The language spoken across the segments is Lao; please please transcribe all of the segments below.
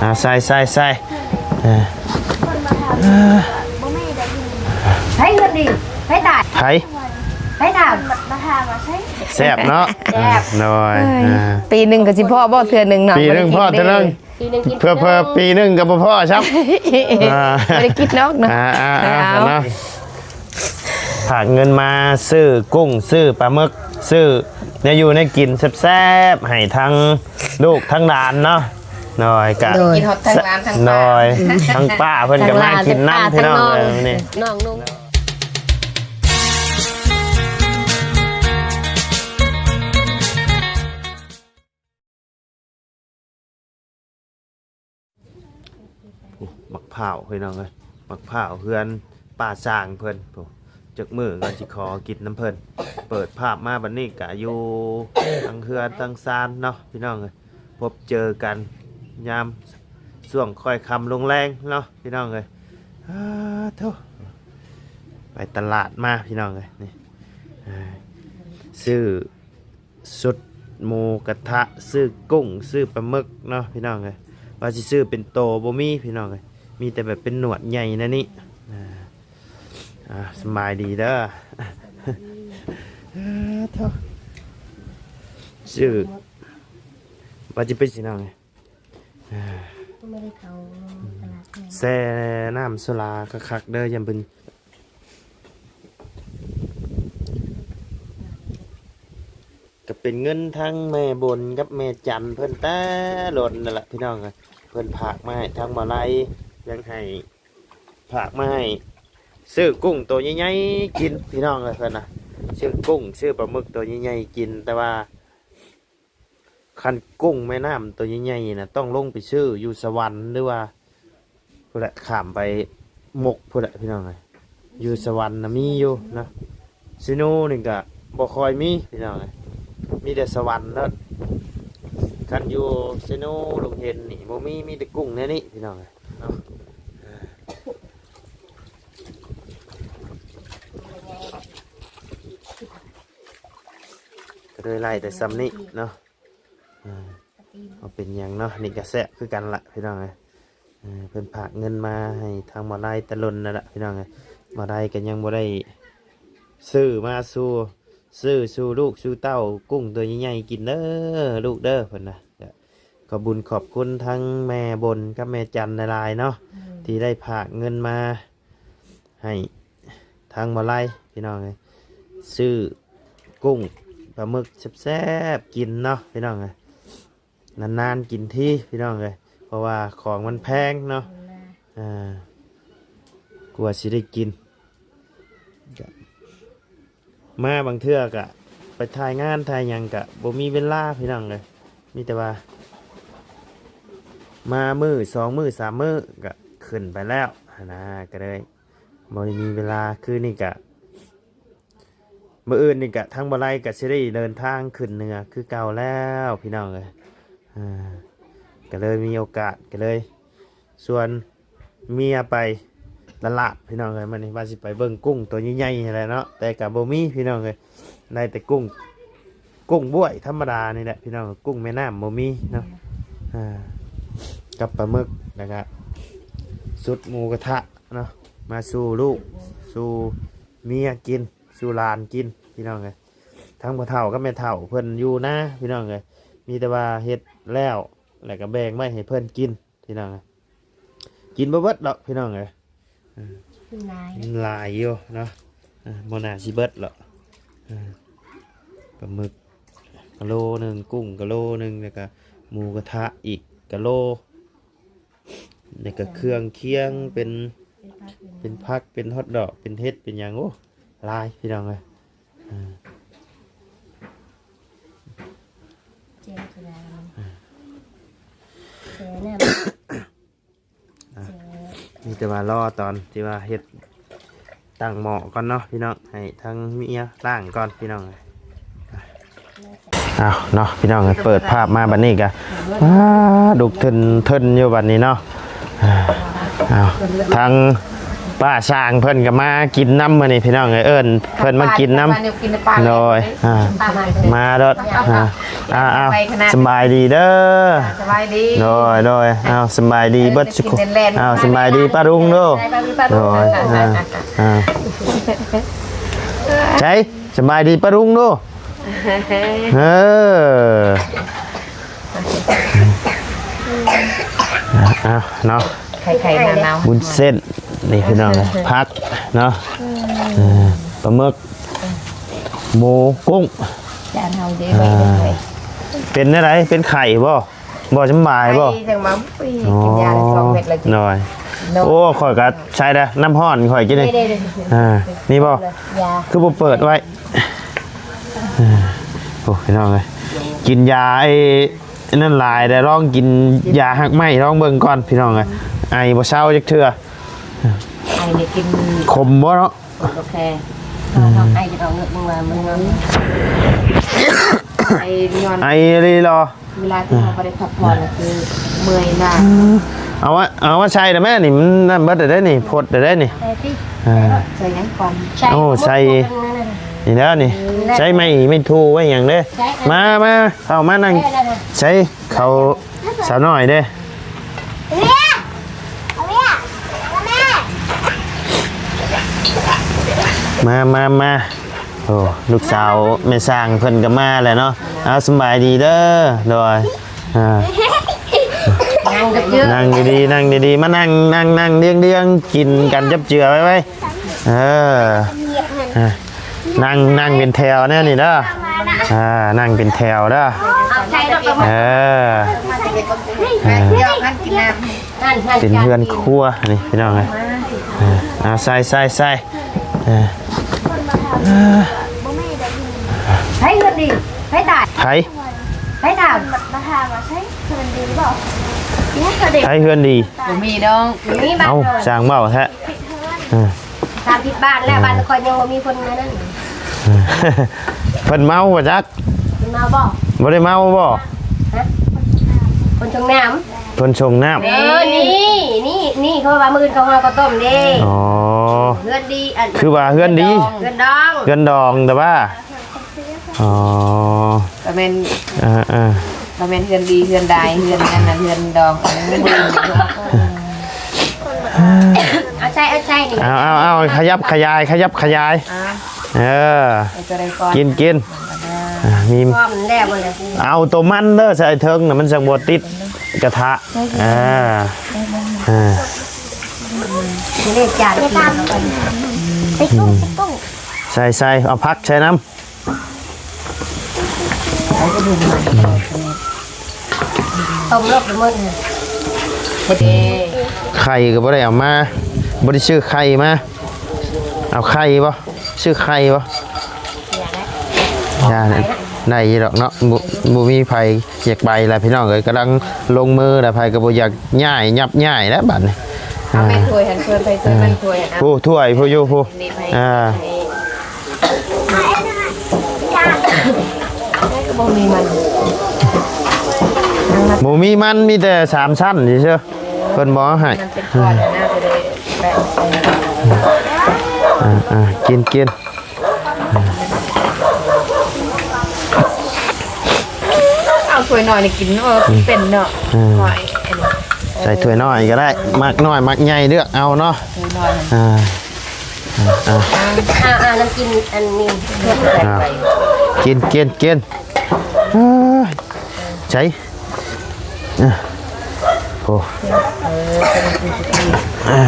ອ່າ ໃສ່ ໃສ່ ໃສ່ ເອີ ໃຜເງິນດີ ໃຜຕາຍ ໃຜ ໃຜຖາມ ມາຖາມວ່າໃສ່ ແຊບເນາະ ແຊບ ໂດຍ ເອີຍ ອ່າ ປີໜຶ່ງກໍຊິພໍ້ບໍ່ເທື່ອໜຶ່ງເນາະ ປີໜຶ່ງພໍ້ເທື່ອໜຶ່ງ ປີໜຶ່ງກິນ ເຜື່ອໆ ປີໜຶ່ງກໍບໍ່ພໍ້ຊ້ຳ ອ່າ ບໍ່ໄດ້ກິນນອກເນາະ ອ່າ ອ່າ ອ່າ ເອົາ ເນາະ ຝາກເງິນມາຊື້ກຸ້ງ ຊື້ປາໝຶກ ຊື້ແນວຢູ່ແນວກິນແຊບໆ ໃຫ້ທັງລູກທັງຫຼານເນາະ ໂດຍ ກະ ໂດຍ ກິນຮອດທັງຫຼານທັງປ້າ ໂດຍ ທັງປ້າເພິ່ນກໍມາກິນນຳ ທັງຫຼານ ພີ່ນ້ອງ ທັງປ້າ ເອີ ນີ້ ນ້ອງນຸ່ງ ໂອ້ ໝາກພ້າວພີ່ນ້ອງເອີຍ ໝາກພ້າວເຮືອນປ້າຊ່າງເພິ່ນ ໂອ້ ຈັກມື້ກໍຊິຂໍກິນນຳເພິ່ນ ເປີດພາບມາບັດນີ້ກະຢູ່ທາງເຮືອນທາງຊານເນາະ ພີ່ນ້ອງເອີຍ ພົບເຈີກັນຍາມຊ່ວງຄ່ອຍຄ່ຳລົງແລງເນາະ ພີ່ນ້ອງເອີຍ ອາ ໂທ້ ໄປຕະຫຼາດມາ ພີ່ນ້ອງເອີຍ ນີ້ ຊື້ ຊຸດໝູກະທະ ຊື້ກຸ້ງ ຊື້ປາໝຶກເນາະ ພີ່ນ້ອງເອີຍ ວ່າຊິຊື້ເປັນໂຕບໍ່ມີ ພີ່ນ້ອງເອີຍ ມີແຕ່ແບບເປັນໜວດໃຫຍ່ແນວນີ້ ອ່າ ອ່າ ສະບາຍດີເດີ ອ່າ ໂທ້ ຊື້ ວ່າຊິໄປ ພີ່ນ້ອງເອີຍ ອ່າ ບໍ່ໄດ້ເຂົ້າຕະຫຼາດ ແຊ່ນ້ຳໂຊລາຄັກໆເດີ ຢ້ານເພິ່ນ ກໍເປັນເງິນທັງແມ່ບົນກັບແມ່ຈັນເພິ່ນແຕ່ດົນນັ້ນລະ ພີ່ນ້ອງເອີຍ ເພິ່ນຝາກມາໃຫ້ທາງບ່າວໄລ ຍັງໃຫ້ ຝາກມາໃຫ້ຊື້ກຸ້ງໂຕໃຫຍ່ໆກິນ ພີ່ນ້ອງເອີຍ ເພິ່ນນະ ຊື້ກຸ້ງ ຊື້ປາໝຶກໂຕໃຫຍ່ໆກິນ ແຕ່ວ່າ ຄັນກຸ້ງແມ່ນ້ຳໂຕໃຫຍ່ໆນະ ຕ້ອງລົງໄປຊື້ຢູ່ສະຫວັນ ຫຼືວ່າ ພຸ້ນແຫຼະ ຂ້າມໄປມົກພຸ້ນແຫຼະ ພີ່ນ້ອງເອີຍ ຢູ່ສະຫວັນນະມີຢູ່ເນາະ ເຊໂນນີ້ກະບໍ່ຄ່ອຍມີ ພີ່ນ້ອງເອີຍ ມີແຕ່ສະຫວັນເນາະ ຄັນຢູ່ເຊໂນ ດົງເຫັນນີ້ບໍ່ມີ ມີແຕ່ກຸ້ງແນວນີ້ ພີ່ນ້ອງເອີຍເນາະ ກໍເລີຍໄລ່ແຕ່ຊ່ຳນີ້ເນາະ ອ່າ ບໍ່ເປັນຫຍັງເນາະ ນີ້ກໍແຊບຄືກັນລະ ພີ່ນ້ອງເອີຍ ເອີ ເພິ່ນຝາກເງິນມາໃຫ້ທາງບ່າວໄລແຕ່ດົນນັ້ນລະ ພີ່ນ້ອງເອີຍ ບ່າວໄລກໍຍັງບໍ່ໄດ້ຊື້ມາສູ່ ຊື້ສູ່ລູກສູ່ເຕົ້າ ກຸ້ງຕົວໃຫຍ່ໆກິນເດີລູກເດີ ເພິ່ນນະ ກໍຂອບບຸນຂອບຄຸນທັງແມ່ບົນກັບແມ່ຈັນຫຼາຍໆເນາະ ອືມ ທີ່ໄດ້ຝາກເງິນມາ ໃຫ້ທາງບ່າວໄລ ພີ່ນ້ອງເອີຍ ຊື້ກຸ້ງປາໝຶກແຊບໆກິນເນາະ ພີ່ນ້ອງເອີຍ ນານໆກິນທີ ພີ່ນ້ອງເອີຍ ເພາະວ່າຂອງມັນແພງເນາະ ອ່າ ກວ່າຊິໄດ້ກິນ ມາບາງເທື່ອກະໄປຖ່າຍງານຖ່າຍຫຍັງກະບໍ່ມີເວລາ ພີ່ນ້ອງເອີຍ ມີແຕ່ວ່າມາມື້ສອງມື້ສາມມື້ກະຂຶ້ນໄປແລ້ວຫັ້ນນະ ກະເລີຍບໍ່ໄດ້ມີເວລາ ຄືນີ້ກະ ມື້ອື່ນນີ້ກະທາງບ່າວໄລກະຊິໄດ້ເດີນທາງຂຶ້ນເໜືອຄືເກົ່າແລ້ວ ພີ່ນ້ອງເອີຍ ອ່າ ກະເລີຍມີໂອກາດ ກະເລີຍຊວນ ເມຍໄປຕະຫຼາດ ພີ່ນ້ອງເອີຍ ມື້ນີ້ວ່າຊິໄປເບິ່ງກຸ້ງໂຕໃຫຍ່ໆຫັ້ນແຫຼະເນາະ ແຕ່ກະບໍ່ມີ ພີ່ນ້ອງເອີຍ ໄດ້ແຕ່ກຸ້ງ ກຸ້ງບວຍທຳມະດານີ້ແຫຼະ ພີ່ນ້ອງ ກຸ້ງແມ່ນ້ຳບໍ່ມີເນາະ ອ່າ ກັບປາໝຶກ ແລ້ວກະຊຸດໝູກະທະເນາະ ມາສູ່ລູກ ສູ່ເມຍກິນ ສູ່ຫຼານກິນ ພີ່ນ້ອງເອີຍ ທັງພໍ່ເຖົ້າກັບແມ່ເຖົ້າເພິ່ນຢູ່ນາ ພີ່ນ້ອງເອີຍ ມີແຕ່ວ່າເຮັດແລ້ວ ແລ້ວກະແບ່ງໄວ້ໃຫ້ເພິ່ນກິນ ພີ່ນ້ອງເອີຍ ກິນບໍ່ເບິດດອກ ພີ່ນ້ອງເອີຍ ມັນຫຼາຍ ມັນຫຼາຍຢູ່ເນາະ ອ່າ ບໍ່ໜ້າຊິເບິດດອກ ອ່າ ປາໝຶກກະໂລໜຶ່ງ ກຸ້ງກະໂລໜຶ່ງ ແລ້ວກະໝູກະທະອີກກະໂລ ແລ້ວກະເຄື່ອງຄຽງເປັນ ເປັນຜັກ ເປັນຮອດດອກ ເປັນເຫັດ ເປັນຫຍັງ ໂອ້ ຫຼາຍ ພີ່ນ້ອງເອີຍ ອ່າ ແຈ່ວກໍໄດ້ ອ່າ ແຈ່ວນ້ຳ ອ່າ ແຈ່ວ ມີແຕ່ວ່າລໍຕອນທີ່ວ່າເຮັດຕັ້ງໝໍ້ກ່ອນເນາະ ພີ່ນ້ອງ ໃຫ້ທາງເມຍລ້າງກ່ອນ ພີ່ນ້ອງ ອ້າວ ເນາະ ພີ່ນ້ອງ ເປີດພາບມາບັດນີ້ກະ ອ້າ ດຸກເທິນໆຢູ່ບັດນີ້ເນາະ ອ້າວ ທາງ ປ້າຊ່າງເພິ່ນກໍມາກິນນຳມື້ນີ້ພີ່ນ້ອງເອີຍ ເອີ້ນເພິ່ນມາກິນນຳ. ໂດຍ ອ່າ ມາໂລດ ອ່າ ອ້າວ ສະບາຍດີເດີ. ສະບາຍດີ ໂດຍ ໂດຍ ອ້າວ ສະບາຍດີເບິດສຸກຄົນ. ອ້າວ ສະບາຍດີປ້າລຸງເດີ. ໂດຍ ອ່າ ອ່າ ໃສ ສະບາຍດີປ້າລຸງເດີ. ເອີ ເອົາເນາະ ໄຂ່ໆ ໜາວໆ ວຸ້ນເສັ້ນ ນີ້ພີ່ນ້ອງ ຜັກເນາະ ເອີ ປາໝຶກ ໝູ ກຸ້ງ ຈານເຮົາເດ້. ເປັນແນວໃດ ເປັນໄຂ້ບໍ່? ບໍ່ສະບາຍບໍ່? ໄຂ້ ຈັ່ງວ່າ ໂອ້ຍ ກິນຢາໄດ້ສອງເມັດແລ້ວ. ໂດຍ ໂອ້ ຂ້ອຍກໍໃຊ້ແລ້ວ ນ້ຳຮ້ອນຂ້ອຍກິນນີ້. ນີ້ບໍ່? ຄືບໍ່ເປີດໄວ້? ໂອ້ ພີ່ນ້ອງເອີຍ ກິນຢາໄອ້ນັ້ນຫຼາຍແລ້ວ ລອງກິນຢາຮາກໄມ້ລອງເບິ່ງກ່ອນພີ່ນ້ອງເອີຍ. ໄອບໍ່ເຊົາຈັກເທື່ອ. ໄອນີ້ກິນ ຂົມບໍ່ເນາະ? ໂອເຄ ເຮົາໄອຈະເອົາເງືອກມາ ມັນ ໄອຍ້ອນ ໄອອີ່ຫຼີເນາະ. ເວລາທີ່ເຮົາບໍ່ໄດ້ພັກຜ່ອນ ຄືເມື່ອຍໜັກ. ເອົາມາ ເອົາມາໃສ່ໄດ້ແມ່ນີ້ ມັນນັ້ນເບິດໄດ້ນີ້ ພົດໄດ້ນີ້. ໃສ່ຫຍັງກ່ອນ? ໂອ້ ໃສ່ນີ້ແລ້ວນີ້ ໃສ່ໄມ້ ໄມ້ທູໄວ້ຫຍັງເດ້. ມາ ມາ ເຂົ້າມານັ່ງໃສ່ ເຂົ້າສາວນ້ອຍເດ້. ມາ ມາ ມາ ໂອ້ ລູກສາວແມ່ຊ່າງເພິ່ນກໍມາແລ້ວເນາະ. ເອົາ ສະບາຍດີເດີ. ໂດຍ ອ່າ ນັ່ງດີໆ ນັ່ງດີໆ ມານັ່ງ ນັ່ງ ນັ່ງລຽງໆ ກິນກັນຈັບເຈືອໄວ້ໆ. ເອີ ອ່າ ນັ່ງ ນັ່ງເປັນແຖວແນວນີ້ເດີ. ອ່າ ນັ່ງເປັນແຖວເດີ. ເອີ ເປັນເຮືອນຄົວນີ້ພີ່ນ້ອງເອີຍ. ອ່າ ເອົາ ໃສ່ ໃສ່ ໃສ່. ເອີ ໃຜເຮືອນດີ ໃຜຕາຍ ໃຜ ໃຜຖາມ ມາຖາມວ່າໃຊ່ເຮືອນດີບໍ່? ໃຜເຮືອນດີ? ບໍ່ມີດອກ ບໍ່ມີ. ເອົ້າ ຊ່າງເວົ້າແທ້. ເອີ ຖາມຜິດບ້ານແລ້ວ ບ້ານຂ້ອຍຍັງບໍ່ມີຄົນມານັ້ນ. ເພິ່ນເມົາບໍ່ຈັກ? ເພິ່ນເມົາບໍ່? ບໍ່ໄດ້ເມົາບໍ່? ຮະ? ຄົນຊົງນ້ຳ ເພິ່ນຊົງນ້ຳ. ເອີ ນີ້ ນີ້ ນີ້ ເພາະວ່າມື້ອື່ນເຂົາຫາເຂົ້າຕົ້ມເດ້. ອໍ ເຮືອນດີ ອັນ ຄືວ່າເຮືອນດີ ເຮືອນດອງ ເຮືອນດອງ ເຮືອນດອງ ແຕ່ວ່າ ອໍ ກໍແມ່ນ ອ່າໆ ກໍແມ່ນເຮືອນດີ ເຮືອນດາຍ ເຮືອນນັ້ນນະ ເຮືອນດອງ. ເອົາໃສ່ ເອົາໃສ່ນີ້ ເອົາ ເອົາ ເອົາ ຂະຫຍັບຂະຫຍາຍ ຂະຫຍັບຂະຫຍາຍ. ເອີ ເອົາຕົວໃດກ່ອນ? ກິນ ກິນ ອ່າ ມີ ພ້ອມແລ້ວບໍ່ລະ? ເອົາຕົວມັນເດີ ໃສ່ເທິງນະ ມັນຈັ່ງບໍ່ຕິດກະທະ. ເອີ ເອີ ນີ້ຈານ ໃສ່ໆ ເອົາຜັກໃສ່ນຳ. ຕົ້ມລົກໄປໝົດ ເຮັດເອງ. ໄຂ່ກໍບໍ່ໄດ້ເອົາມາ ບໍ່ໄດ້ຊື້ໄຂ່ມາ. ເອົາໄຂ່ບໍ່? ຊື້ໄຂ່ບໍ່? ຢ່າ ໄດ້ຢູ່ດອກເນາະ. ບໍ່ ບໍ່ມີໃຜຢາກໄປລະພີ່ນ້ອງເອີຍ ກຳລັງລົງມືລະ ໃຜກໍບໍ່ຢາກຍ້າຍ ຫຍັບຍ້າຍແລ້ວບັດນີ້. ເອົາແມ່ຖ້ວຍຫັ້ນ ເຊີນໄປເຊີນມັນຖ້ວຍຫັ້ນ. ຜູ້ຖ້ວຍຜູ້ຢູ່ຜູ້ ນີ້ໄປ ອ່າ ບໍ່ມີມັນ ບໍ່ມີມັນ ມີແຕ່ສາມຊັ້ນຊື່ໆ ເພິ່ນບໍ່ເອົາໃຫ້. ມັນເປັນກ້ອນນະ ກໍເລີຍແປະໃສ່. ອ່າໆ ກິນໆ. ເອົາຖ້ວຍນ້ອຍນີ້ກິນ ເອີ ເປັນເນາະ. ອືມ ນ້ອຍ ອັນນີ້ ເອີ ໃສ່ຖ້ວຍນ້ອຍກໍໄດ້ ມັກນ້ອຍມັກໃຫຍ່ເລືອກເອົາເນາະ. ຖ້ວຍນ້ອຍ ອ່າ ອ່າໆ ອ່າໆ ນ້ຳກິນອັນນີ້ ອ່າ ກິນໆໆ. ເອີຍ ໃສ ອ່ະ ໂອ້ ເອີ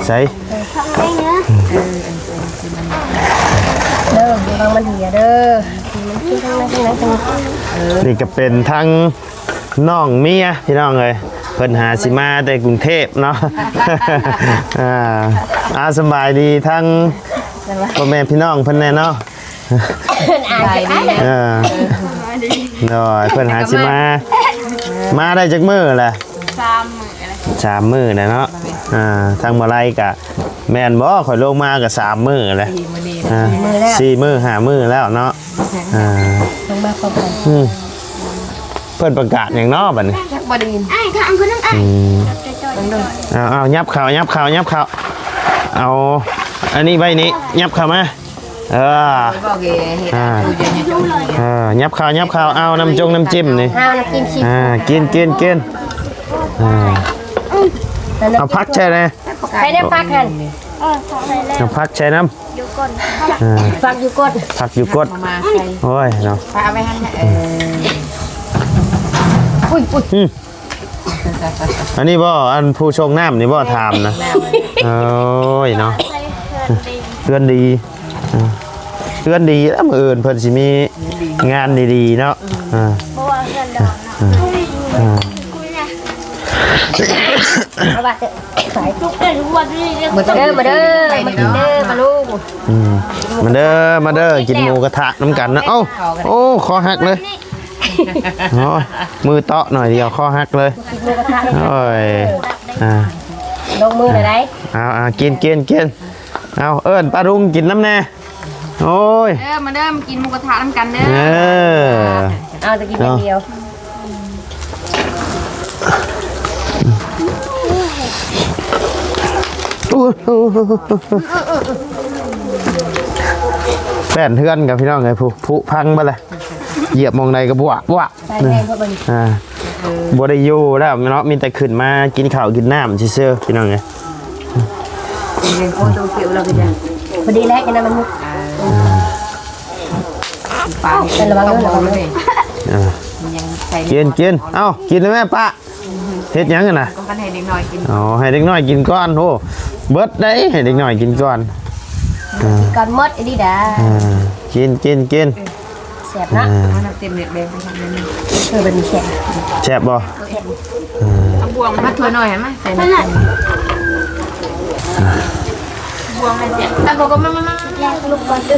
ໃສ ເດີ ລະວັງມັນເຫຍເດີ. ນີ້ກໍເປັນທັງນ້ອງເມຍພີ່ນ້ອງເອີຍ ເພິ່ນຫາຊິມາແຕ່ກຸງເທບເນາະ. ອ່າ ອ່າ ສະບາຍດີທັງພໍ່ແມ່ພີ່ນ້ອງເພິ່ນແດ່ເນາະ. ເອີ ໂດຍ ເພິ່ນຫາຊິມາ ມາໄດ້ຈັກມື້ລະ? ສາມມື້ລະ ສາມມື້ລະເນາະ. ອ່າ ທາງບໍ່ໄລກະ ແມ່ນບໍ່? ຂ້ອຍລົງມາກະສາມມື້ລະ. ສີ່ມື້ແລ້ວ ອ່າ ສີ່ມື້ ຫ້າມື້ແລ້ວເນາະ. ອ່າ ລົງມາພ້ອມກັນ. ອືມ ເພິ່ນປະກາດຫຍັງເນາະບັດນີ້? ຈັກ ບໍ່ໄດ້ຍິນ. ອ້າຍ ຖາມເພິ່ນນຳອ້າຍ. ອືມ ເອົາໆ ຫຍັບເຂົ້າ ຫຍັບເຂົ້າ ຫຍັບເຂົ້າ. ເອົາອັນນີ້ໄວ້ນີ້ ຫຍັບເຂົ້າມາ ເອີ ບອກເຮັດ ອ່າ ເຮັດ ເອີ ຫຍັບເຂົ້າ ຫຍັບເຂົ້າ ເອົານ້ຳຈົງນ້ຳຈິ້ມນີ້ ເອົານ້ຳຈິ້ມຊິ ອ່າ ກິນ ກິນ ກິນ ອ່າ ເອົາຜັກໃສ່ແດ່ ໃສ່ແດ່ຜັກຫັ້ນ ເອົາຜັກໃສ່ນຳ ອ່າ ຜັກຢູ່ກົ້ນ ຜັກຢູ່ກົ້ນ ໂອ້ຍເນາະ ປະໄວ້ຫັ້ນແຫຼະ ເອີ ອຸ້ຍ ອຸ້ຍ ອືມ ອັນນີ້ບໍ່ ອັນຜູ້ຊົງນ້ຳນີ້ບໍ່ ຖາມນະ ໂອ້ຍເນາະ ເຮືອນດີ ເຮືອນດີແລ້ວ ມື້ອື່ນເພິ່ນຊິມີງານດີໆເນາະ ເພາະວ່າເຮືອນດອນເນາະ ມາເດີ ມາເດີ ມາເດີ ມາເດີ ມາເດີ ມາເດີ ກິນໝູກະທະນຳກັນເນາະ ເອົ້າ ໂອ້ ຄໍຫັກເລີຍ ໂອ້ຍ ມືເຕາະໜ້ອຍດຽວຄໍຫັກເລີຍ ໂອ້ຍ ອ່າ ລົງມືແລ້ວໄດ໋ ເອົາໆ ກິນ ກິນ ກິນ ເອົາ ເອີ້ນປ້າລຸງກິນນຳແດ່ ໂອ້ຍ ເດີ ມາເດີ ມາກິນໝູກະທະນຳກັນເດີ ເອີ ເອົາ ຈະກິນຢ່າງດຽວ ແປ້ນເຮືອນກັນພີ່ນ້ອງເອີຍ ຜຸ ຜຸພັງເບິດແລ້ວ ຢຽບໝ່ອງໃດກໍບວກ ບວກ ໃສ່ແຮງເພິ່ນ ອ່າ ບໍ່ໄດ້ຢູ່ແລ້ວເນາະ ມີແຕ່ຂຶ້ນມາກິນເຂົ້າກິນນ້ຳຊື່ໆ ພີ່ນ້ອງເອີຍ ໂອ້ ໂຕຂຽວລາວກໍຍັງ ພໍດີແລ້ວ ອັນນັ້ນມັນ ອ່າ ປາ ລະວັງເດີ ລະວັງເດີ ອ່າ ຍັງໃສ່ ກິນ ກິນ ເອົ້າ ກິນແລ້ວແມ່ປ້າ ເຮັດຫຍັງຫັ້ນນະ ກໍໃຫ້ເດັກນ້ອຍກິນ ອໍ ໃຫ້ເດັກນ້ອຍກິນກ່ອນ ໂອ້ ເບິດໄດ໋ ໃຫ້ເດັກນ້ອຍກິນກ່ອນ ອ່າ ກິນກ່ອນໝົດອີ່ຫຼີດາ ອ່າ ກິນ ກິນ ກິນ ແຊບເນາະ ອ່າ ເອົານ້ຳເຕັມເມັດແບ່ງໄປທາງນັ້ນ ເອີ ແບບນີ້ແຊບ ແຊບບໍ່? ເອີ ເອົາບ່ວງມາຖ້ວຍໜ້ອຍໃຫ້ມາໃສ່ ບ່ວງໃຫ້ແຊບ ແລ້ວກໍມາ ມາ ມາ ແລກລູກກ່ອນ ເອີ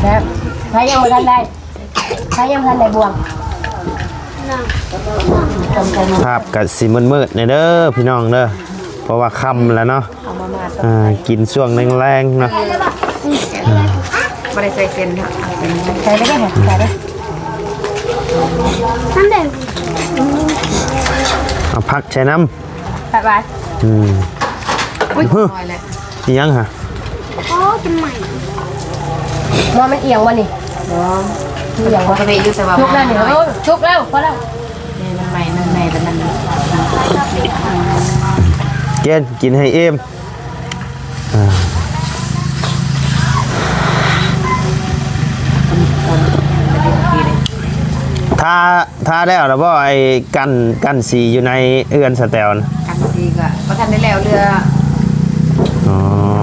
ແຊບ ໃຜຍັງບໍ່ທັນໄດ້ ໃຜຍັງບໍ່ທັນໄດ້ບ່ວງ ພາບກະຊິມືດໆແດ່ເດີພີ່ນ້ອງເດີ ເພາະວ່າຄ່ຳແລ້ວເນາະ ເອົາມາ ມາ ອ່າ ກິນຊ່ວງແລງໆເນາະ ບໍ່ໄດ້ໃສ່ເສັ້ນເນາະ ໃສ່ໄປເດີ ໃສ່ໄປ ເອົາຜັກໃສ່ນຳ ແບບວ່າ ອືມ ອຸ້ຍ ນ້ອຍແຫຼະ ອີ່ຫຍັງຫະ? ໂອ້ ເປັນໃໝ່ ວ່າມັນອຽງບໍ່ນີ້? ບໍ່ ອຽງບໍ່? ປົກກະຕິຢູ່ ແຕ່ວ່າ ສຸກແລ້ວນີ້ ໂອ້ ສຸກແລ້ວ ພໍແລ້ວ ນີ້ມັນໃໝ່ ມັນໃໝ່ປານນັ້ນ ເກນ ກິນໃຫ້ອີ່ມ ອ່າ ຖ້າ ທາແລ້ວລະບໍ່ ໄອ້ ກັນ ກັນສີຢູ່ໃນເຮືອນສະແຕວນະ? ກັນສີກໍບໍ່ທັນໄດ້ແລ້ວ ເຫຼືອ ອໍ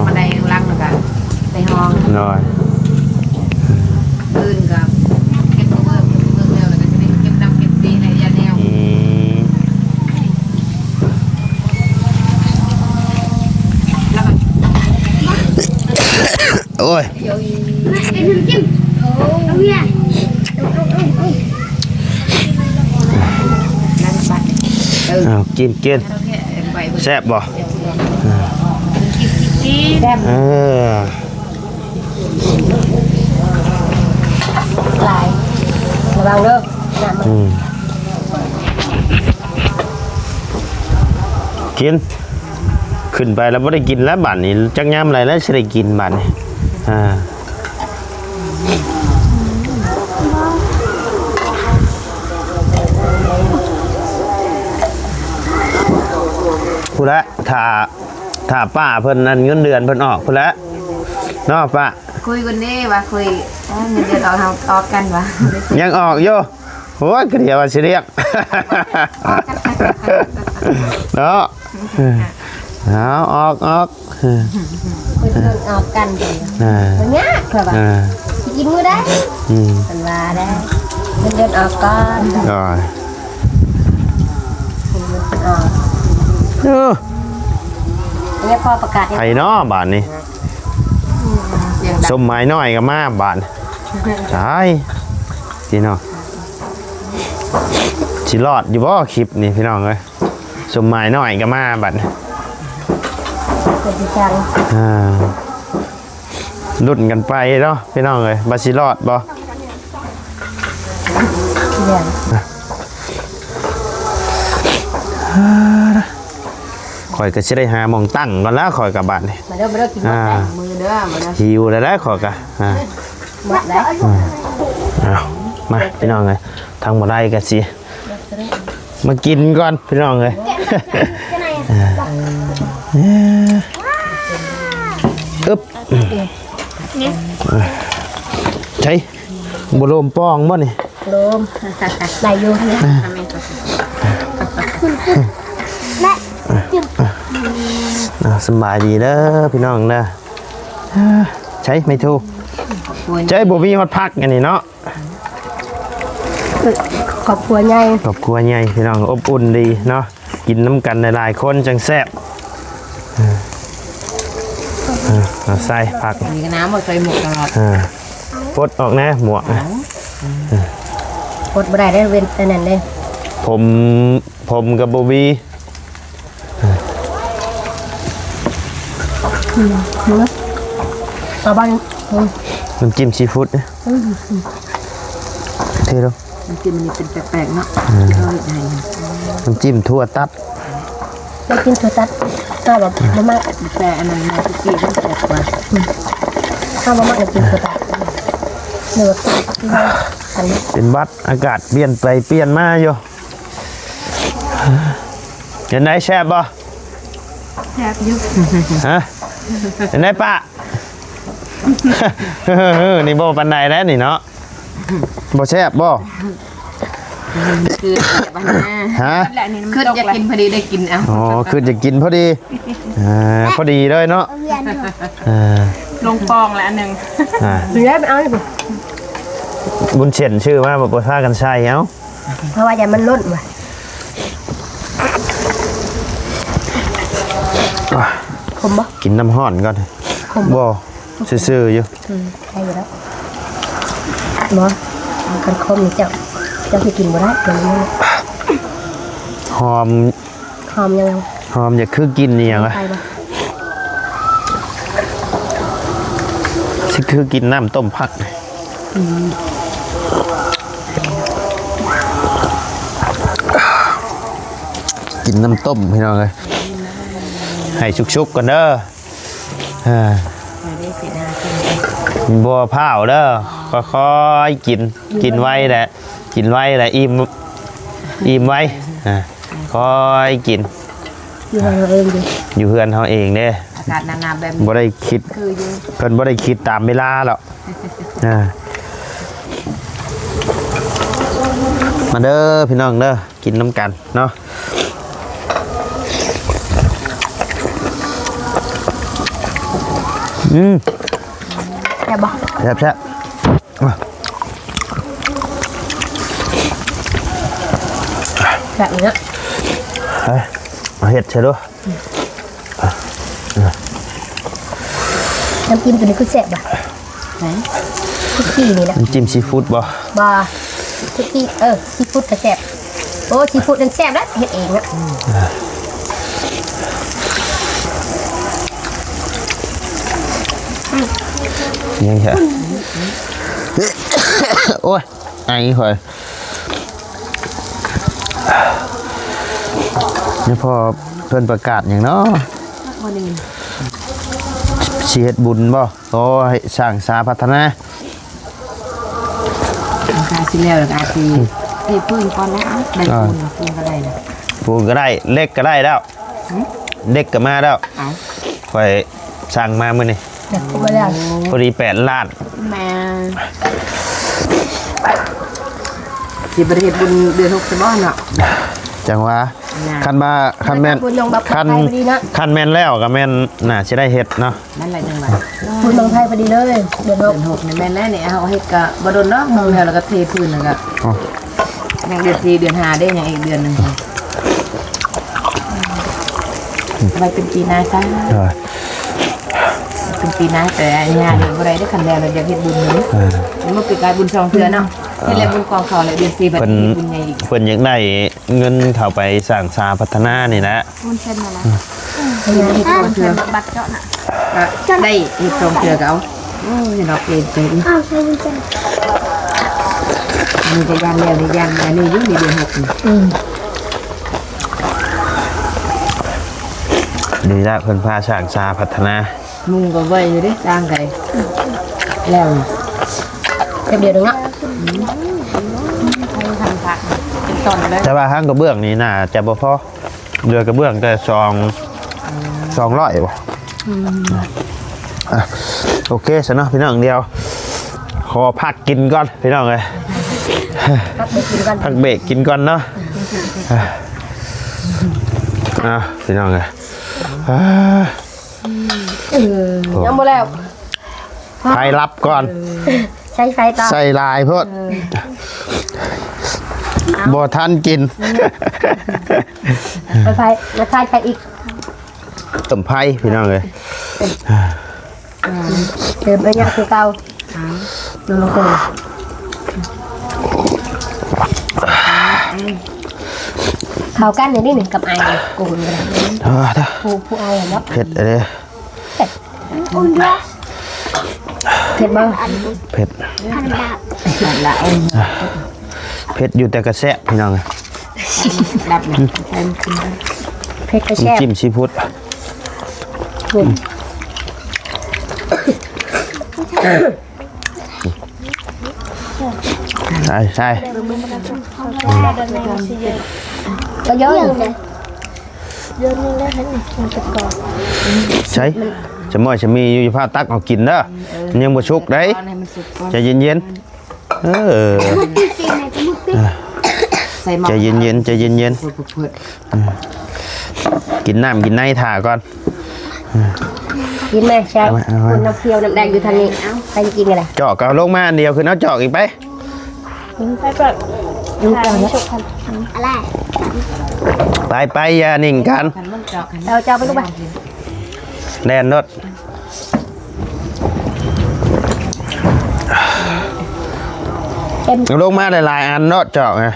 ບັນໄດຂ້າງຫຼັງ ແລ້ວກໍໃສ່ຫ້ອງ ໂດຍ ອື່ນກໍເກັບເບິ່ງ ເບິ່ງແລ້ວ ແລ້ວກໍຈະໄດ້ເກັບນ້ຳເກັບສີໃຫ້ຢ່າແນວ ອືມ ແລ້ວກໍ ໂອ້ຍ ເອົາ ກິນ ກິນ ແຊບບໍ່? ແຊບ ເອີ ຫຼາຍ ລະວັງເດີ ອືມ ກິນ ຂຶ້ນໄປແລ້ວບໍ່ໄດ້ກິນແລ້ວບາດນີ້ ຈັກຍາມໃດແລ້ວຊິໄດ້ກິນບາດນີ້ ອ່າ ພຸ້ນແຫຼະ ຖ້າ ຖ້າປ້າເພິ່ນ ອັນ ເງິນເດືອນເພິ່ນອອກພຸ້ນແຫຼະ ເນາະປ້າ ຄຸຍກັນເດ້ວ່າຄຸຍ ເອີ ເງິນເດືອນອອກ ເຮົາອອກກັນວ່າ ຍັງອອກຢູ່ ໂອ້ຍ ກະດຽວວ່າຊິລຽກ ເນາະ ເອົາ ອອກ ອອກ ເອີ ເພິ່ນເອີ້ນອອກກັນ ເອີ ມັນຍາກ ເພິ່ນວ່າ ເອີ ຊິກິນມື້ໃດ ອືມ ເພິ່ນວ່າໄດ໋ ເງິນເດືອນອອກກ່ອນ ໂດຍ ເງິນເດືອນອອກ ເອີ ຍັງພໍປະກາດ ໃຜເນາະບາດນີ້ ສົມໝາຍນ້ອຍກໍມາບາດ ຕາຍ ພີ່ນ້ອງ ຊິລອດຢູ່ບໍ່ຄລິບນີ້ ພີ່ນ້ອງເອີຍ ສົມໝາຍນ້ອຍກໍມາບາດ ເປັນຈັ່ງ ອ່າ ລຸ້ນກັນໄປເນາະ ພີ່ນ້ອງເອີຍ ວ່າຊິລອດບໍ່ ເລື່ອງ ຂ້ອຍກໍຊິໄດ້ຫາໝ່ອງຕັ້ງກ່ອນແລ້ວ ຂ້ອຍກໍບາດນີ້ ມາເດີ ມາເດີ ກິນໝົດແລ້ວ ອ່າ ມື້ເດີ ມາເດີ ຫິວແລ້ວແຫຼະຂ້ອຍກໍ ອ່າ ໝົດແລ້ວ ເອົາ ມາ ພີ່ນ້ອງເອີຍ ທາງບໍ່ໄດ້ກໍຊິ ມາກິນກ່ອນພີ່ນ້ອງເອີຍ ອຶບ ໃສ ບໍ່ໂລມປ່ອງບໍ່ນີ້ ໂລມ ໄດ້ຢູ່ ແມ່ ອ່າ ສະບາຍດີເດີພີ່ນ້ອງເດີ ໃສ ໄມ້ທູ ໃສ ບໍ່ມີຮອດຜັກອັນນີ້ເນາະ ຄອບຄົວໃຫຍ່ ຄອບຄົວໃຫຍ່ພີ່ນ້ອງ ອົບອຸ່ນດີເນາະ ກິນນຳກັນຫຼາຍໆຄົນຈັ່ງແຊບ ເອົາໃສ່ຜັກ ມີກະນ້ຳບໍ່ໃສ່ໝວກຕະຫຼອດ ເອົາປົດອອກແດ່ໝວກ ເອົາປົດບໍ່ໄດ້ເດ້ ເວັ້ນອັນນັ້ນເດ້ ຜົມ ຜົມກໍບໍ່ມີ ອືມ ເອົາບ້ານ ອືມ ນ້ຳຈິ້ມຊີຟູດເດ້ ອືມ ເທລົງ ນ້ຳຈິ້ມອັນນີ້ເປັນແປກໆເນາະ ອືມ ທີ່ເຮົາເຮັດໃຫ້ ນ້ຳຈິ້ມຖົ່ວຕັດ ນ້ຳຈິ້ມຖົ່ວຕັດ ເຮົາແບບບໍ່ມັກ ແຕ່ອັນນັ້ນມາຕະກີ້ມັນແຊບກວ່າ ອືມ ເຮົາບໍ່ມັກນ້ຳຈິ້ມຖົ່ວຕັດ ຫຼືວ່າ ເປັນຫວັດ ອາກາດປ່ຽນໄປປ່ຽນມາຢູ່ ເປັນໃດ ແຊບບໍ່? ແຊບຢູ່ ຮະ ເປັນໃດປ້າ? ນີ້ບໍ່ປານໃດແລ້ວນີ້ເນາະ ບໍ່ແຊບບໍ່? ຄືແບບວ່າ ຮະ ຄືຢາກກິນພໍດີໄດ້ກິນ ເອົາ ອໍ ຄືຢາກກິນພໍດີ ອ່າ ພໍດີເລີຍເນາະ ອ່າ ລົງປ່ອງລະອັນໜຶ່ງ ອ່າ ເອົາ ບຸນເສັ້ນຊື້ມາ ບໍ່ພາກັນໃສ່ ເອົາ ເພາະວ່າຢ້ານມັນລົ້ນວ່າ ຂົມບໍ່? ກິນນ້ຳຮ້ອນກ່ອນ ຂົມບໍ່? ບໍ່ ຊື່ໆຢູ່ ອືມ ໄດ້ຢູ່ແລ້ວ ບໍ່ ຄັນຂົມນີ້ເຈົ້າ ເຈົ້າຊິກິນບໍ່ໄດ້ ຫອມ ຫອມຫຍັງ? ຫອມຢາກຄືກິນອີ່ຫຍັງວະ ໄປບໍ່? ຊິຄືກິນນ້ຳຕົ້ມຜັກ ອືມ ກິນນ້ຳຕົ້ມພີ່ນ້ອງເອີຍ ໃຫ້ສຸກໆກ່ອນເດີ ເອີ ບໍ່ພ້າວເດີ ຄ່ອຍໆກິນ ກິນໄວແຫຼະ ກິນໄວແຫຼະ ອີ່ມ ອີ່ມໄວ ອ່າ ຄ່ອຍກິນ ຢູ່ເຮືອນເຮົາເອງເດ້ ຢູ່ເຮືອນເຮົາເອງເດ້ ອາກາດໜາວໆແບບນີ້ ບໍ່ໄດ້ຄິດ ຄືຢູ່ ເພິ່ນບໍ່ໄດ້ຄິດຕາມເວລາດອກ ອ່າ ມາເດີພີ່ນ້ອງເດີ ກິນນຳກັນເນາະ ອືມ ແຊບບໍ່? ແຊບໆ ແບບນີ້ເນາະ ເອີ ເອົາເຫັດໃສ່ດູ ນ້ຳຈິ້ມຕົວນີ້ຄືແຊບຫວະ ໃນ ສຸກີນີ້ນະ ນ້ຳຈິ້ມຊີຟູດບໍ່? ບໍ່ ສຸກີ ເອີ ຊີຟູດກໍແຊບ ໂອ້ ຊີຟູດນັ້ນແຊບນະ ເຮັດເອງນະ ຍັງແທ້ ໂອ້ຍ ໄອຂ້ອຍ ນີ້ພໍເພິ່ນປະກາດຫຍັງເນາະ ຊິເຮັດບຸນບໍ່? ໂອ້ ໃຫ້ສ້າງສາພັດທະນາ ຫຼັງຄາຊິແລ້ວ ແລ້ວກໍອາດຊິເທພື້ນກ່ອນນະ ໄດ້ປູນ ປູນກໍໄດ້ລະ ປູນກໍໄດ້ ເຫຼັກກໍໄດ້ແລ້ວ ຫື? ເຫຼັກກໍມາແລ້ວ ເອົ້າ ຂ້ອຍສັ່ງມາມື້ນີ້ ເຫຼັກກໍມາແລ້ວ ພໍດີແປດລ້ານ ແມ່ນ ຊິບໍ່ໄດ້ເຮັດບຸນເດືອນຫົກຊະບໍ່ເນາະ ຈັ່ງວ່າ ຄັນວ່າ ຄັນແມ່ນ ບຸນນ້ອງບັບ ຄັນ ໄປພໍດີເນາະ ຄັນແມ່ນແລ້ວກໍແມ່ນໜ້າຊິໄດ້ເຮັດເນາະ ນັ້ນແຫຼະຈັ່ງວ່າ ບຸນບັ້ງໄຟພໍດີເລີຍ ເດືອນຫົກ ເດືອນຫົກນີ້ແມ່ນແລ້ວນີ້ ເຮົາເຮັດກໍບໍ່ດົນດອກ ເບິ່ງແລ້ວ ແລ້ວກໍເທພື້ນ ແລ້ວກໍ ອໍ ຍັງເດືອນສີ່ ເດືອນຫ້າເດ້ ຍັງອີກເດືອນໜຶ່ງ ໄວ້ເປັນປີໜ້າຊະ ເອີ ເປັນປີໜ້າ ແຕ່ອັນນີ້ຫາເດືອນບໍ່ໄດ້ເດ້ ຄັນແລ້ວແລ້ວຢາກເຮັດບຸນເລີຍ ເອີ ມັນບໍ່ເປັນການບຸນສອງເທື່ອເນາະ ເອີ ເຮັດແລ້ວບຸນກອງເຂົ້າ ແລ້ວເດືອນສີ່ບັດເຮັດບຸນໃຫຍ່ອີກ ເພິ່ນຢາກໄດ້ ເງິນເຂົ້າໄປສ້າງສາພັດທະນານີ້ແຫຼະ ວຸ້ນເສັ້ນນັ້ນນະ ອືມ ເຮັດສອງເທື່ອ ບັດເຈາະນະ ກະໄດ້ເຮັດສອງເທື່ອກະເອົາ ໂອ້ຍ ເນາະ ເກງໃຈ ອ້າວ ໃສ່ວຸ້ນເສັ້ນ ມັນກະຢ້ານແລ້ວນີ້ ຢ້ານອັນນີ້ຢູ່ ນີ້ເດືອນຫົກນີ້ ອືມ ນີ້ລະເພິ່ນພາສ້າງສາພັດທະນາ ມຸງກໍໄວຢູ່ເດ້ ຕ່າງໄກແລ້ວ ແປັບດຽວໜຶ່ງເນາະ ແຕ່ວ່າທາງກະເບື້ອງນີ້ໜ້າຈະບໍ່ພໍ ເຫຼືອກະເບື້ອງແຕ່ສອງ ສອງຮ້ອຍບໍ່? ອືມ ອ່ະ ໂອເຄຊະເນາະພີ່ນ້ອງ ດຽວຂໍພັກກິນກ່ອນພີ່ນ້ອງເອີຍ ພັກເບຣກກິນກ່ອນ ພັກເບຣກກິນກ່ອນເນາະ ອ່ະ ພີ່ນ້ອງເອີຍ ອ່າ ເອີ ຍັງບໍ່ແລ້ວ ໄຟດັບກ່ອນ ໃຊ້ໄຟຕໍ່ ໃສ່ຫຼາຍໂພດ ເອີ ບໍ່ທັນກິນ ເອີ ໄຟ ມາໃສ່ໄຟອີກ ເພີ່ມໄຟພີ່ນ້ອງເອີຍ ເຕີມໄປຍາກຄືເກົ່າ ເຂົ້າກັນນີ້ນີ້ ກັບໄອ ກູນກໍໄດ້ ອ່າ ຜູ້ ຜູ້ໄອເນາະ ເຜັດເດ້ ເຜັດບໍ່? ເຜັດ ເຜັດຢູ່ແຕ່ກະແຊບພີ່ນ້ອງ ດັບ ໃສ່ມັນກິນໄດ້ ເຜັດກະແຊບ ນ້ຳຈິ້ມຊີຟູດ ໃສ່ ໃສ່ ກໍເຢີະ ໃສ່ ສະໝ້ອຍສະມີຢູ່ ຢ່າຟ້າວຕັກເອົາກິນເດີ ມັນຍັງບໍ່ສຸກໃດ ໃຈເຢັນໆ ເອີ ໃສ່ໝໍ້ ໃຈເຢັນໆ ໃຈເຢັນໆ ເພິດໆ ເອີ ກິນນ້ຳກິນໃນຖ້າກ່ອນ ກິນແມ່ ໃຊ່ ເອົາໄວ້ ເອົາໄວ້ ຄົນນ້ຳຂຽວນ້ຳແດງຢູ່ທາງນີ້ ໃສ່ກິນກັນລະ ຈອກກໍເອົາລົງມາອັນດຽວ ຂຶ້ນເອົາຈອກອີກໄປ ໄປເປີດ ໄປ ໄປ ຢ່ານິ່ງກັນ ເອົາຈອກໄປລູກໄປ ແລ່ນໂລດ ເອົາລົງມາຫຼາຍໆອັນເນາະ ຈອກນະ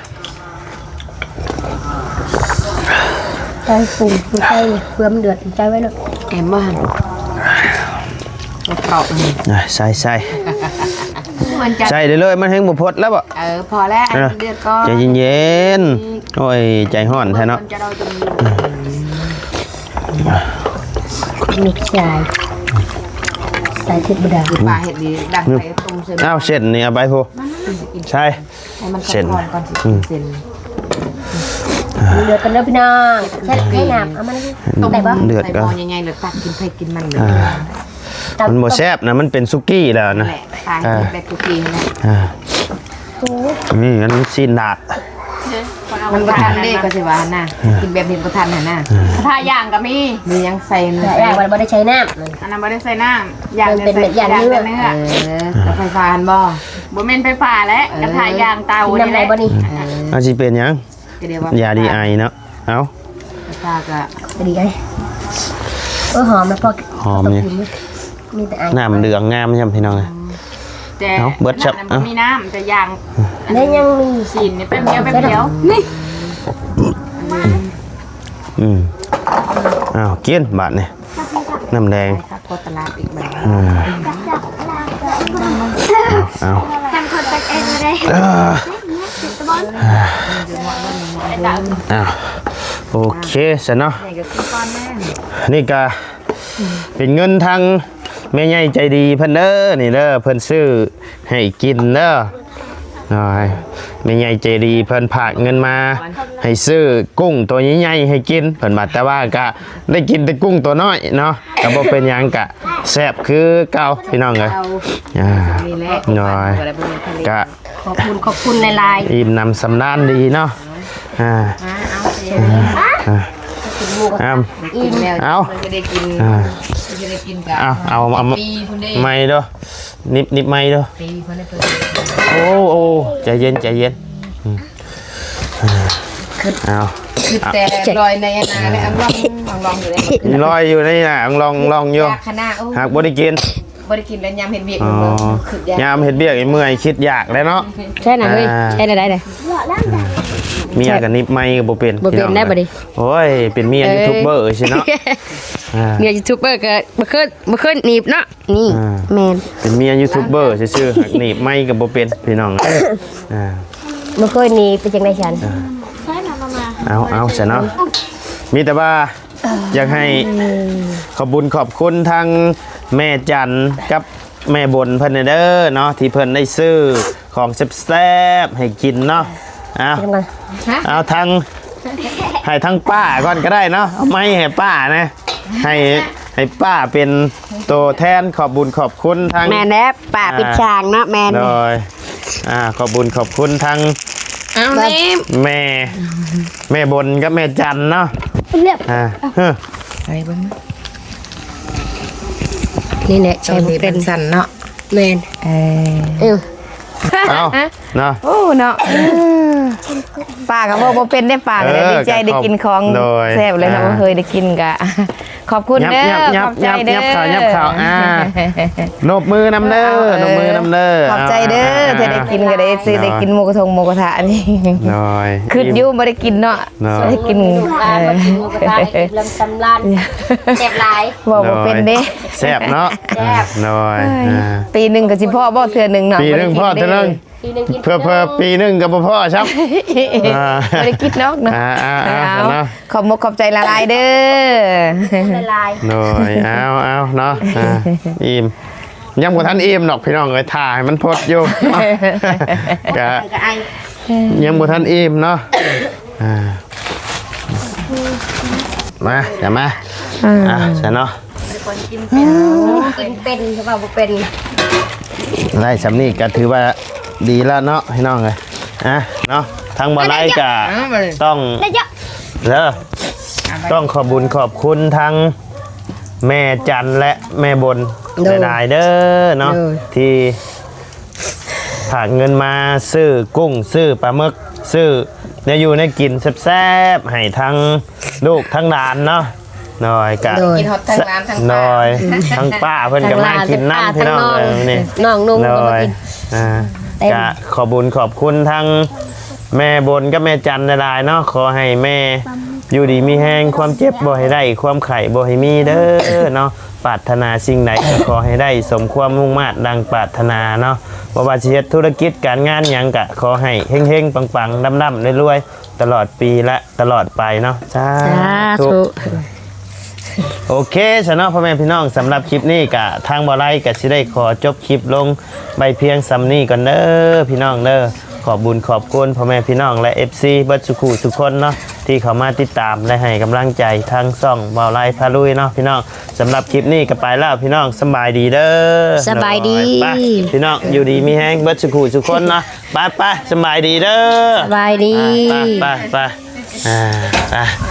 ໃສ່ປຸງ ໃສ່ເພື່ອມັນເດືອດ ໃສ່ໄວ້ເນາະ ແອມບໍ່ຫັ້ນ ເອົາເຂົ້າ ໃສ່ ໃສ່ ໃສ່ໄດ້ເລີຍ ມັນແຮງບໍ່ພົດແລ້ວບໍ່? ເອີ ພໍແລ້ວ ໃຫ້ມັນເດືອດກ່ອນ ໃຈເຢັນໆ ໂອ້ຍ ໃຈຮ້ອນແທ້ເນາະ ລູກຊາຍ ສາຍເທດບໍ່ໄດ້ ປາເຮັດດີ ດັກໃສ່ຕົ້ມເສັ້ນ ອ້າວ ເສັ້ນນີ້ເອົາໄປພຸ້ນ ໃສ່ ໃຫ້ມັນ ເສັ້ນ ກ່ອນ ກ່ອນຊິກິນເສັ້ນ ອືມ ເດືອດກັນເດີພີ່ນ້ອງ ເຊັດໃຫ້ນ້ຳ ເອົາມາ ຕົ້ມ ໄດ້ບໍ່? ເດືອດ ໃສ່ໝໍ້ໃຫຍ່ໆ ແລ້ວຕັກກິນໃຜກິນມັນເລີຍ ອ່າ ມັນບໍ່ແຊບນະ ມັນເປັນສຸກີ້ແລ້ວນະ ແຫຼະ ຕາຍ ອ່າ ແບບສຸກີ້ຫັ້ນແຫຼະ ອ່າ ໂອ້ຍ ນີ້ມັນຊີ້ນດາດ ມັນບໍ່ທັນເດ້ ກໍຊິວ່າຫັ້ນນະ ອ່າ ກິນແບບນີ້ບໍ່ທັນຫັ້ນນະ ອ່າ ກະທະຢ່າງກໍມີ ມີຫຍັງໃສ່ ກະທະຢ່າງມັນບໍ່ໄດ້ໃຊ້ນ້ຳ ອັນນັ້ນບໍ່ໄດ້ໃສ່ນ້ຳ ຢ່າງ ມັນເປັນແບບຢ່າງເນື້ອ ເອີ ກະໄຟຟ້າຫັ້ນບໍ່? ບໍ່ແມ່ນໄຟຟ້າແຫຼະ ເອີ ກະທະຢ່າງເຕົາ ກິນນ້ຳໄດ້ບໍ່ນີ້? ເອີ ມັນຊິເປັນຫຍັງ? ກະດຽວວ່າ ຢາດີໄອເນາະ ເອົາ ກະທະກະ ກະດີໄອ ເອີ ຫອມແລ້ວພໍ ຫອມນີ້ ມີແຕ່ໄອ ນ້ຳເຫຼືອງງາມຊ້ຳພີ່ນ້ອງ ແຕ່ ເອົາ ເບິດຊ້ຳ ອັນນັ້ນມັນບໍ່ມີນ້ຳ ແຕ່ຢ່າງ ແລ້ວຍັງມີຊີ້ນນີ້ແປັບດຽວ ແປັບດຽວ ນີ້ ອືມ ອ້າວ ກິນບາດນີ້ ນ້ຳແດງ ໄປຄັກກວ່າຕະຫຼາດອີກບາດ ອືມ ເອົາ ເອົາ ເອີ ເອົາ ໂອເຄຊະເນາະ ນີ້ກະເປັນເງິນທາງແມ່ໃຫຍ່ໃຈດີເພິ່ນເດີ ນີ້ເດີ ເພິ່ນຊື້ໃຫ້ກິນເດີ ໂອ້ຍ ແມ່ໃຫຍ່ໃຈດີເພິ່ນຝາກເງິນມາໃຫ້ຊື້ກຸ້ງໂຕໃຫຍ່ໆໃຫ້ກິນ ເພິ່ນວ່າ ແຕ່ວ່າກະໄດ້ກິນແຕ່ກຸ້ງໂຕນ້ອຍເນາະ ກະບໍ່ເປັນຫຍັງ ກະແຊບຄືເກົ່າພີ່ນ້ອງເອີຍ ອ່າ ນີ້ແຫຼະ ໂດຍ ກະຂອບຄຸນ ຂອບຄຸນຫຼາຍໆ ອີ່ມໜຳສຳລານດີເນາະ ອ່າ ອ່າ ເອົາ ເອົາ ເອົາ ເອົາ ເອົາ ເອົາ ໄມ້ເດີ ໜິບ ໜິບໄມ້ເດີ ໂອ້ ໂອ້ ໃຈເຢັນ ໃຈເຢັນ ອືມ ເອົາ ຄືແຕ່ລອຍໃນອັນນັ້ນແຫຼະ ອັນລອງ ລອງ ລອງຢູ່ເດ້ ລອຍຢູ່ໃນນັ້ນ ລອງ ລອງຢູ່ ຢາກຂະໜາດ ໂອ້ ຫາກບໍ່ໄດ້ກິນ ບໍ່ໄດ້ກິນແລ້ວຍາມເຮັດວຽກ ອໍ ມັນບໍ່ ຄິດຢາກ ຍາມເຮັດວຽກນີ້ເມື່ອຍ ຄິດຢາກແຫຼະເນາະ ໃຊ່ນະເຮີ້ຍ ອ່າ ໃຊ່ນະໄດ໋ ເມຍກໍໜິບໄມ້ກໍບໍ່ເປັນ ບໍ່ເປັນໄດ້ບັດນີ້ ໂອ້ຍ ເປັນເມຍ ເອີ ຢູທູບເບີຊິເນາະ ອ່າ ເມຍຢູທູບເບີກໍບໍ່ເຄີຍ ບໍ່ເຄີຍໜີບເນາະ ນີ້ ອ່າ ແມ່ນ ເປັນເມຍຢູທູບເບີຊື່ໆ ຫາກໜີບໄມ້ກໍບໍ່ເປັນພີ່ນ້ອງ ອ່າ ບໍ່ເຄີຍໜີບ ເປັນຈັ່ງໃດຊັ້ນ ອ່າ ເອົາ ເອົາຊະເນາະ ມີແຕ່ວ່າ ຢາກໃຫ້ຂອບບຸນຂອບຄຸນທັງແມ່ຈັນກັບແມ່ບົນເພິ່ນແດ່ເດີເນາະ ທີ່ເພິ່ນໄດ້ຊື້ຂອງແຊບໆໃຫ້ກິນເນາະ. ເອົາ ເອົາທາງ ໃຫ້ທາງປ້າກ່ອນກໍໄດ້ເນາະ ເອົາໄມໃຫ້ປ້ານະ ໃຫ້ ໃຫ້ປ້າເປັນໂຕແທນຂອບບຸນຂອບຄຸນທາງ ແມ່ນແລ້ວ ປ້າ ອ່າ ປິດຊ່າງເນາະ ແມ່ນ ໂດຍ ອ່າ ຂອບບຸນຂອບຄຸນທາງ ເອົາແນ່ ແມ່ ແມ່ບົນກັບແມ່ຈັນເນາະ ເລີບ ອ່າ ເອີ ໃສ່ເບິ່ງ ນີ້ແຫຼະ ໃສ່ບໍ່ເປັນ ເອີ ນີ້ມັນສັ້ນເນາະ ແມ່ນ ເອີ ເອີ ເອົາ ເນາະ ໂອ້ ເນາະ ປ້າກໍເວົ້າບໍ່ເປັນເດ້ ປ້າກໍໄດ້ ເອີ ດີໃຈໄດ້ກິນຂອງ ໂດຍ ແຊບເລີຍເນາະ ອ່າ ບໍ່ເຄີຍໄດ້ກິນກະ ຂອບຄຸນເດີ ຫຍັບ ຫຍັບ ຂອບໃຈເດີ ຫຍັບເຂົ້າ ຫຍັບເຂົ້າ ອ່າ ນົບມືນຳເດີ ເອີ ນົບມືນຳເດີ ຂອບໃຈເດີ ອ່າ ທີ່ໄດ້ກິນກໍໄດ້ຊື້ ອ່າ ໄດ້ກິນໝູກະທົງໝູກະທະນີ້ ໂດຍ ຄຶດຢູ່ບໍ່ໄດ້ກິນເນາະ ໂດຍ ໄດ້ກິນ ເອີ ເອີ ແຊບຫຼາຍ ເວົ້າບໍ່ເປັນເດ້ ໂດຍ ແຊບເນາະ ແຊບ ໂດຍ ເອີຍ ອ່າ ປີໜຶ່ງກໍຊິພໍ້ບໍ່ເທື່ອໜຶ່ງເນາະ ປີໜຶ່ງພໍ້ເທື່ອໜຶ່ງ ເພື່ອໆ ປີໜຶ່ງກໍບໍ່ພໍ້ຊ້ຳ ອ່າ ບໍ່ໄດ້ກິນນອກເນາະ ອ່າໆໆ ເອົາ ເນາະ ຂອບມຸກຂອບໃຈຫຼາຍໆເດີ ຫຼາຍໆ ໂດຍ ເອົາໆເນາະ ອ່າ ອີ່ມ ຍັງບໍ່ທັນອີ່ມດອກພີ່ນ້ອງເອີຍ ຖ້າໃຫ້ມັນພົດຢູ່ ກະ ກະໄອ ຍັງບໍ່ທັນອີ່ມເນາະ ອ່າ ມາ ເອົາມາ ອ່າ ອ່າ ຊັ້ນເນາະ ເປັນ ເປັນ ເວົ້າບໍ່ເປັນ ໄດ້ສ່ຳນີ້ກໍຖືວ່າດີແລ້ວເນາະພີ່ນ້ອງເອີຍ ອ່ະເນາະ ທາງບໍ່ໄລກໍຕ້ອງ ເດີ ຕ້ອງຂອບບຸນຂອບຄຸນທັງແມ່ຈັນ ແລະ ແມ່ບົນ ໂດຍ ຫຼາຍໆເດີເນາະ ໂດຍ ທີ່ ຝາກເງິນມາຊື້ກຸ້ງ ຊື້ປາໝຶກ ຊື້ແນວຢູ່ແນວກິນແຊບໆໃຫ້ທັງລູກທັງຫຼານເນາະ ໂດຍ ກະ ໂດຍ ກິນຮອດທັງຫຼານທັງປ້າ ໂດຍ ທັງປ້າເພິ່ນກໍມາກິນນຳ ທັງຫຼານທັງປ້າ ພີ່ນ້ອງ ທັງນ້ອງ ເອີ ນີ້ ນ້ອງນຸ່ງ ໂດຍ ກໍມາກິນ ອ່າ ເຕັມ ກະຂອບບຸນຂອບຄຸນທັງແມ່ບົນກັບແມ່ຈັນຫຼາຍໆເນາະ ຂໍໃຫ້ແມ່ຢູ່ດີມີແຮງ ຄວາມເຈັບບໍ່ໃຫ້ໄດ້ ຄວາມໄຂ້ບໍ່ໃຫ້ມີເດີເນາະ ປາດຖະໜາສິ່ງໃດກໍຂໍໃຫ້ໄດ້ສົມຄວາມມຸ່ງມາດດັ່ງປາດຖະໜາເນາະ ບໍ່ວ່າຊິເຮັດທຸລະກິດການງານຫຍັງກະຂໍໃຫ້ເຮັງໆ ປັງໆ ລ່ຳໆ ລວຍໆ ຕະຫຼອດປີ ແລະ ຕະຫຼອດໄປເນາະ ສາ ສາທຸ ທຸ ໂອເຄຊະເນາະ ພໍ່ແມ່ພີ່ນ້ອງ ສຳລັບຄລິບນີ້ກະທາງບໍ່ໄລກະຊິໄດ້ຂໍຈົບຄລິບລົງໄວ້ພຽງສ່ຳນີ້ກ່ອນເດີພີ່ນ້ອງເດີ ຂອບບຸນຂອບຄຸນພໍ່ແມ່ພີ່ນ້ອງ ແລະ ເອັຟຊີ ເບິດສູ່ຄູ່ສູ່ຄົນເນາະ ທີ່ເຂົ້າມາຕິດຕາມ ແລະ ໃຫ້ກຳລັງໃຈທາງຊ່ອງບ່າວໄລພາລຸຍເນາະພີ່ນ້ອງ ສຳລັບຄລິບນີ້ກໍໄປແລ້ວພີ່ນ້ອງ ສຳບາຍດີເດີ ສະບາຍດີ ໂດຍ ໄປ ພີ່ນ້ອງ ຢູ່ດີມີແຮງເບິດສູ່ຄູ່ສູ່ຄົນເນາະ ໄປໆ ສຳບາຍດີເດີ ສະບາຍດີ ໄປໆ ອ່າ ໄປ